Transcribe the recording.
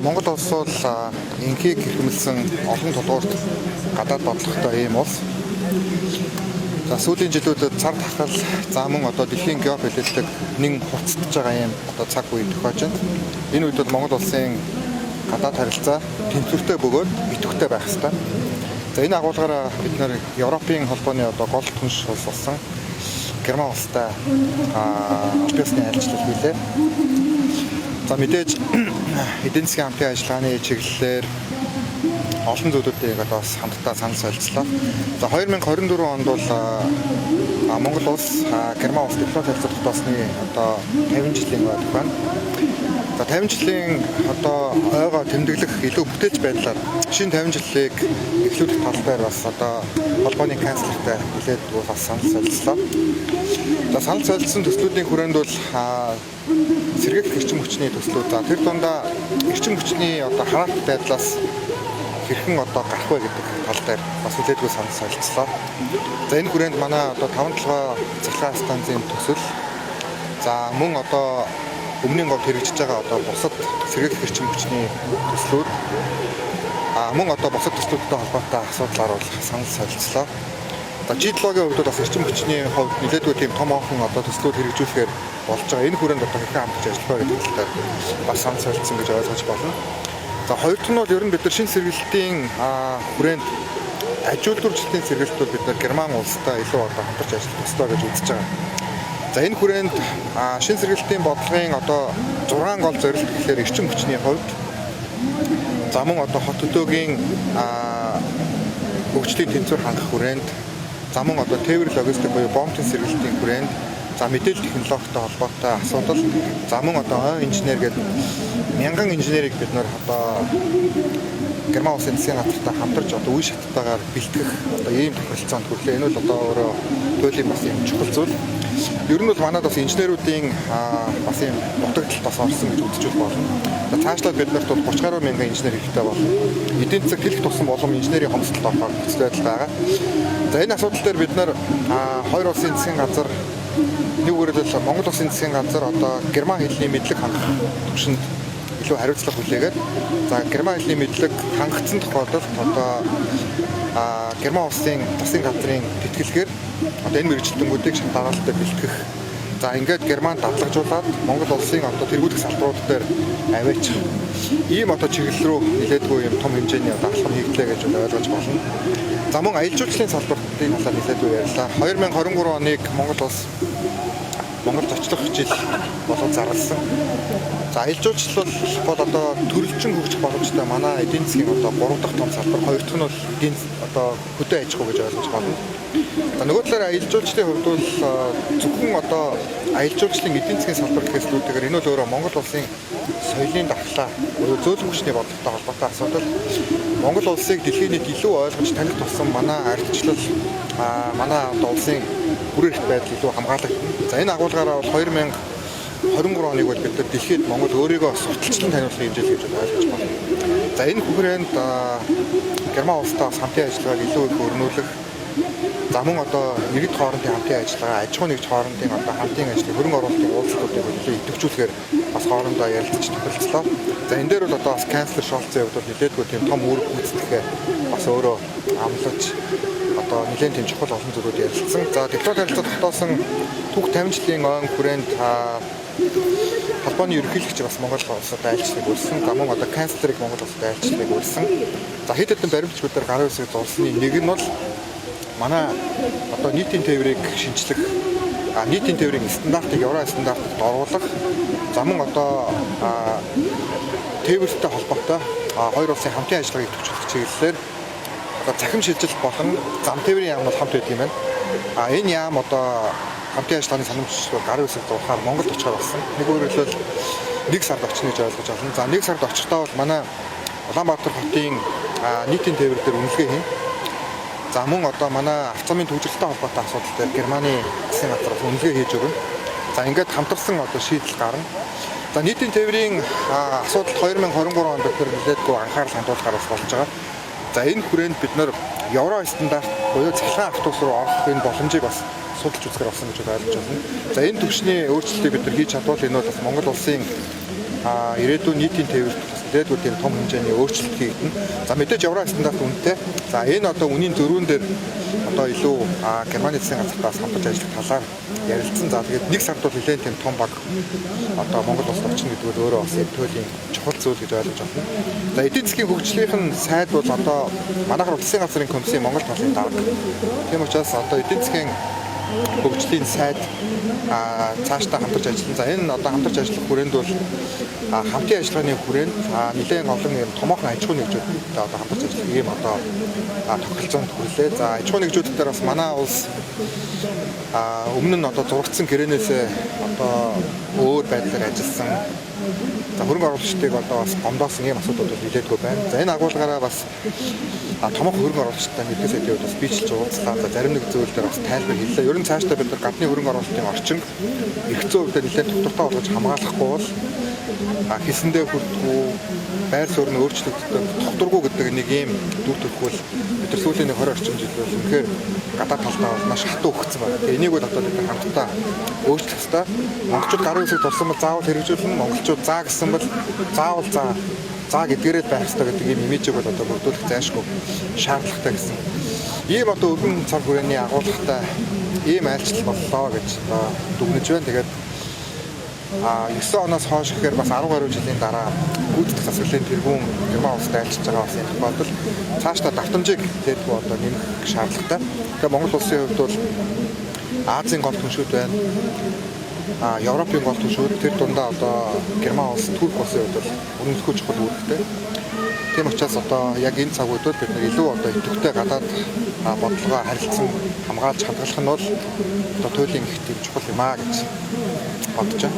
Монгол улс бол энхийг хэрхэмлсэн олон тулгуурт гадаад бодлоготой ийм улс. За сүүлийн жилүүдэд цар тахал, за мөн одоо дэлхийн геополитик нэн хурцдаж байгаа ийм одоо цаг үе тохиож байна. Энэ үед бол Монгол улсын гадаад харилцаа тэнцвэртэй бөгөөд идэвхтэй байх ёстой. За энэ агуулгаараа бид нэр Европын холбооны одоо гол түнш улс болсон Герман улстай аль биесны айлчлал хийлээ. За мэдээж эдийн засгийн хамтын ажиллагааны чиглэлээр олон зүйлүүдийг одоо бас хамтдаа санал солилцлоо. За 2024 онд бол Монгол улс Герман улс дипломат харилцаа тогтоосны одоо 50 жилийн ой байна. За 50 жилийн одоо ойгоо тэмдэглэх илүү бүтээлч байдлаар шинэ 50 жилийг эхлүүлэх тал дээр бас одоо холбооны канцлертай нэлээд бас санал солилцлоо. За санал солилцсон төслүүдийн хүрээнд бол сэргээх эрчим хүчний төслүүд. За тэр дундаа эрчим хүчний одоо хараат байдлаас хэрхэн одоо гарах вэ гэдэг тал дээр бас нэлээдгүй санал солилцлоо. За энэ хүрээнд манай одоо 5 толгой цахилгаан станцын төсөл, за мөн одоо өмнөний говьд хэрэгжиж байгаа одоо бусад сэргээх эрчим хүчний төслүүд, мөн одоо бусад төслүүдтэй холбоотой асуудлаар бол санал солилцлоо. За G7-гийн хувьд бас эрчим хүчний хувьд нэлээдгүй тийм том оохон одоо төслүүд хэрэгжүүлэхээр болж байгаа. Энэ хүрээнд одоо хэрхэн хамтарч ажиллах вэ гэдэг тал дээр бас санал солилцсон гэж ойлгож байна. За хоёр дахь нь бол ер нь бид нар шинэ сэргэлтийн хүрээнд аж үйлдвэрчлэлийн сэргэлт бол бид нар Герман улстай илүү одоо хамтарч ажиллах ёстой гэж үзэж байгаа. За энэ хүрээнд шинэ сэргэлтийн бодлогын одоо 6 гол зорилт гэхээр эрчим хүчний хувьд, за мөн одоо хот хөдөөгийн хөгжлийн тэнцвэр хангах хүрээнд, за мөн одоо тээвэр логистик буюу бомбын сэргэлтийн хүрээнд, за мэдээлэл технологитой холбоотой асуудал, за мөн одоо ой инженер гэдэг мянган инженерийг бид нар одоо Герман улсын засгийн газартай хамтарч одоо үе шаттайгаар бэлтгэх одоо ийм тохиролцоонд хүрлээ. Энэ бол одоо өөрөө туйлын бас ийм чухал зүйл. Ер нь бол манад бас инженеруудын бас ийм дутагдaltaд бас орсон гэж үзэж болно. Цаашлаад бид нарт бол 30 гаруй мянган инженер хэрэгтэй болно. Эдийн засаг хэлэх тусам улам инженерийн хомсдолд орохоор нөхцөл байдал байгаа. За энэ асуудал дээр бид нар хоёр улсын засгийн газар, нэг үгээр л Монгол улсын засгийн газар одоо герман хэлний мэдлэг хангах түвшинд илүү хариуцлага хүлээгээд, за герман хэлний мэдлэг хангагдсан тохиолдолд одоо Герман улсын засгийн газрын тэтгэлгээр одоо энэ мэргэжилтэнгүүдийг шат дараалалтай бэлтгэх. За ингээд Германд дадлагжуулаад Монгол улсын одоо тэргүүлэх салбарууд дээр аваачих. Ийм одоо чиглэл рүү нэлээдгүй юм том хэмжээний одоо алхам хийгдлээ гэж ойлгож болно. За мөн аялал жуулчлалын салбартын талаар нэлээдгүй ярьлаа. 2023 оныг Монгол улс Монгол зочлох жил болгон зарласан. За аялал жуулчлал бол одоо төрөлжин хөгжих боломжтой манай эдийн засгийн одоо 3 дахь том салбар, 2 дахь нь бол эдийн одоо хөдөө аж ахуй гэж ойлгож байна. За нөгөө талаар аялал жуулчлалын хувьд бол зөвхөн одоо аялал жуулчлалын эдийн засгийн салбар гэхээс илүүтэйгээр энэ бол өөрөө Монгол улсын соёлын дархлаа буюу зөөлөн хүчний бодлоготой холбоотой асуудал. Монгол улсыг дэлхийн нийт илүү ойлгож таних тусам манай ардчлал, манай одоо улсын бүрэн эрх байдал илүү хамгаалагдана. За энэ агуулгаараа бол 2023 оныг бол бид нар дэлхийд Монгол өөрийгөө сурталчлан таниулах юм жил гэж ойлгож байна. За энэ хүрээнд Герман улстай бас хамтын ажиллагааг илүү их өрнүүлэх, за мөн одоо иргэд хоорондын хамтын ажиллагаа, аж ахуй нэгж хоорондын одоо хамтын ажлыг, хөрөнгө оруулалтын уулзалтуудыг илүү идэвхжүүлэхээр бас хоорондоо ярилцаж тохиролцлоо. За энэ дээр бол одоо бас канцлер Шолцын хувьд бол нэлээдгүй тийм том үүрэг гүйцэтгэхээ бас өөрөө амлаж одоо нэлээд тийм чухал олон зүйлүүд ярилцсан. За дипломат харилцаа тогтоосон түүх 50 жилийн ойн хүрээнд холбооны ерөнхийлөгч бас Монгол улсад айлчлалыг урьсан. За мөн одоо канцлерыг Монгол улсад айлчлалыг урьсан. За хэд хэдэн баримтчгуудаар гарын үсэг зурсны нэг нь бол манай одоо нийтийн тээврийг шинчлэх, нийтийн тээврийн стандартыг евро стандартад оруулах, за мөн одоо тээвэртэй холбоотой хоёр улсын хамтын ажиллагааг идэвхжүүлэх чиглэлээр одоо цахим шилжилт болон зам тээврийн яам бол хамт байдаг юм байна. Энэ яам одоо хамтын ажиллагааны санамжлал гарын үсэг зурхаар Монголд очихоор болсон. Нэг өөрөөр хэлбэл нэг сард очно гэж ойлгож байна. За нэг сард очихдоо бол манай Улаанбаатар хотын нийтийн тээвэр дээр үнэлгээ хийн. За мөн одоо манай авцамын төвжирэлтэй холбоотой асуудал дээр Германы засгийн газар үнэлгээ хийж өгнө. За ингээд хамтарсан одоо шийдэл гарна. За нийтийн тээврийн асуудалд 2023 онд бид нар нэлээдгүй анхаарал хандуулахаар бас болж байгаа. За энэ хүрээнд бид нар евро стандарт буюу цахилгаан автобус руу орох энэ боломжийг бас судалж үзэхээр болсон гэж ойлгож байна. За энэ түвшний өөрчлөлтийг бид нар хийж чадвал энэ бол бас Монгол улсын ирээдүйн нийтийн тээвэрт бас нэлээдгүй тийм том хэмжээний өөрчлөлт хийгдэнэ. За мэдээж евро стандарт үнэтэй. За энэ одоо үнийн зөрүүн дээр одоо илүү Германы засгийн газартаас хамтарч ажиллах талаар ярилцсан. За тэгээд нэг сард бол нэлээд тийм том баг одоо Монгол улсад очно гэдэг нь өөрөө бас энэ туйлын чухал зүйл гэж ойлгож байна. За эдийн засгийн хөгжлийнх нь сайд бол одоо манайхаар улсын газрын комиссийн Монгол талын дарга. Тийм учраас одоо эдийн засгийн хөгжлийн сайд цаашдаа хамтарч ажиллана. За энэ одоо хамтарч ажиллах хүрээнд бол хамтын ажиллагааны хүрээнд нэлээд олон юм томоохон аж ахуйн нэгжүүдтэй одоо хамтарч ажиллах ийм одоо тохиролцоонд хүрлээ. За аж ахуйн нэгжүүд дээр бас манай улс өмнө нь одоо зурагдсан гэрээнээсээ одоо өөр байдлаар ажилласан. За хөрөнгө оруулагчдыг одоо бас гомдоосон ийм асуудлууд бол нэлээдгүй байна. За энэ агуулгаараа бас томоохон хөрөнгө оруулагчтай мэдээ сайдын хувьд бас бичлж уулзлаа. За зарим нэг зүйл дээр бас тайлбар хэллээ. Ер нь цаашдаа бид нар гадны хөрөнгө оруулалтын орчинг эрх зүйн хувьд нэлээд тогтвортой болгож хамгаалахгүй бол хийсэндээ хүрдэггүй, байр суурь нь өөрчлөгддөг, тогтворгүй гэдэг нэг ийм дүр төрхөл бид нар сүүлийн 20 орчим жил бол үнэхээр гадаад талдаа бол маш хатуу өгсөн байна. Тэгээ энийг бол одоо бид нар хамтдаа өөрчлөх ёстой. Монголчууд гарын үсэг дурсан бол заавал хэрэгжүүлнэ. Монголчууд заа гэсэн бол заавал заа заа гэдгээрээ байх ёстой гэдэг ийм имижийг бол одоо бүрдүүлэх зайлшгүй шаардлагатай гэсэн. Ийм одоо өргөн цаг хүрээний агуулгатай ийм айлчлал боллоо гэж одоо дүгнэж байна. Тэгээд 9 оноос хойш гэхээр бас 10 гаруй жилийн дараа гүйцэтгэх засаглалын тэргүүн Герман улсад айлчилж байгаа бас энэ тохиолдолд цаашдаа давтамжийг дээдгүй одоо нэмэх шаардлагатай. Тэгэхээр Монгол улсын хувьд бол Азийн гол түншүүд байна. Европын гол түншүүд, тэр дундаа одоо Герман улс, Турк улсын хувьд бол үнэмлэхүй чухал үүрэгтэй. Тийм учраас одоо яг энэ цаг үед бол бид нар илүү одоо идэвхтэй гадаад бодлогоо харилцан хамгаалж хадгалах нь бол одоо туйлын их тийм чухал юм а гэж бодож байна.